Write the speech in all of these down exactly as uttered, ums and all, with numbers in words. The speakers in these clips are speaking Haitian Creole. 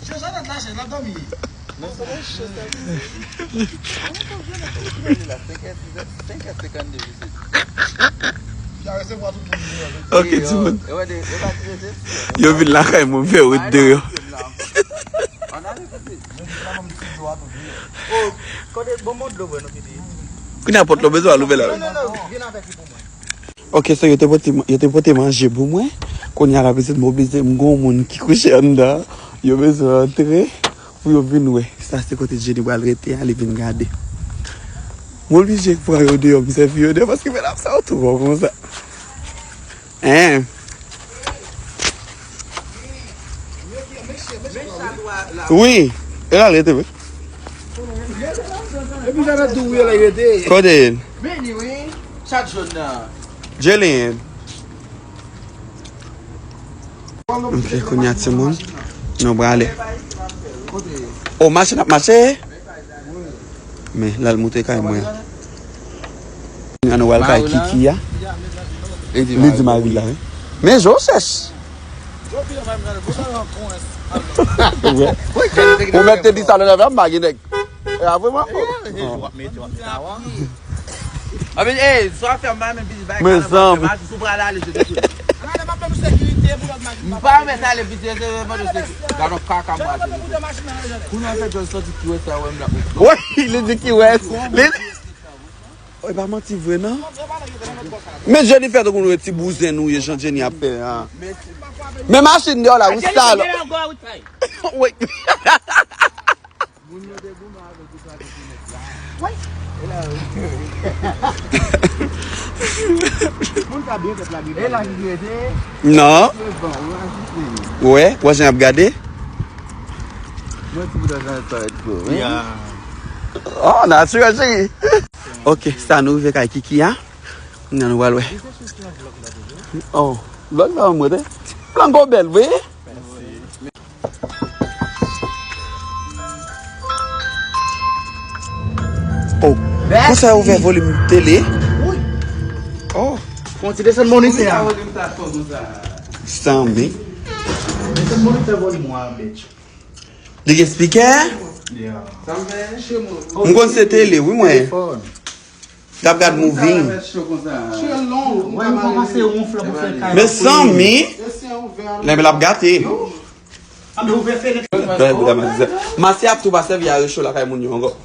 Jean-Jean nan lache, l ap dòmi. Non, se pa cho sa. Li la, senk è, senk è senkannde, mesye. Li a resevwa tout moun deyò. Ok, timoun. Yo vin lakay mwen, m fè wout deyò. Ann ale, pitit. Oh, kote, bon, bon, dlo bwè, non, pitit. Kounye a pòt la, w bezwen al ouvè la. Non, non, non, vin avèk li pou mwen. Ok, so yo te pote, yo te pote manje pou mwen. Kounye a la pitit m oblije, m gon moun ki kouche anndan. Yo bezwen antre pou yo vin wè. Sa se kote Jenny pral rete a, li vin gade. M oblije pran yo deyò, m sèvi yo deyò, paske medam sa yo twò bon konsa. Hein? Wi, e la rete, wi. Epi sa nan tou wi, la rete. Kote? Vini, wi. Chat jòn nan. Jelin. Ok, kounye a timoun, nou prale. O, machin ap mache? Men, l al moute kay mwen. Kounye a nou pral kay Kiki a. Li di mari la, wi. Men, je w chèch. Ou mèt te di sa lè nèf la, m pa gen nèg. E a vrèman bon. Mezanmi. M pa renmen sa ale, pitit, se mande se gad yon kaka mwen ale. Kounye a fè jòj sòti ki wè sa wè m la. Wi, li di ki wè. Li, oh, e pa manti vre, non? Men Jenny fè tankou nou e ti bouzen nou ye, jan Jenny ap fè a. Men machin deyò la, wi, sal. Wi. Moun yo te goumen avèk ou sa te fenèt la. Wi. E la, wi. Moun sa byen fèt la, byen. E la ki rete. Non. Devan, ou asiste. Wè, wè jan y ap gade. Mwen ti bouda jan parèt gwo, wi. Ya. Oh, natirèl, cheri. Ok, sa nou rive kay Kiki a. Nan nou pral wè. Oh, vlòg la mwen te. Flango bèl, wi. Oh, konsa yo ouvè volim tele. Oh. Fon ti desann monitè a. Sanmi. Desann monitè volim an, bitch. Li gen spikè? Yeah. M konn se tele, wi, mwen. Telefòn. T ap gad movie. Mezanmi. Lè l ap gate. Masi ap tou pa sèvi a recho lakay moun yo ankò.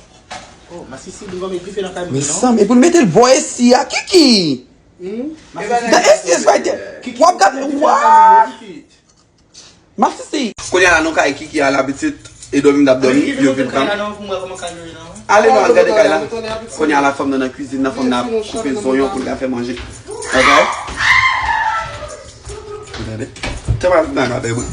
Mezanmi, epi l mete l bò esi a, Kiki. Nan esi a, w ap gade, waw. Masisi. Kounye a la nou kay Kiki a la pitit, e dòmi m t ap dòmi, yo vin pran m. Ale nou al gade kay la. Kounye a la fanm nan nan kwizin nan, fanm nan ap koupe zonyon pou l ka fè manje. Ok? Gade. Tèlman nan gade mwen.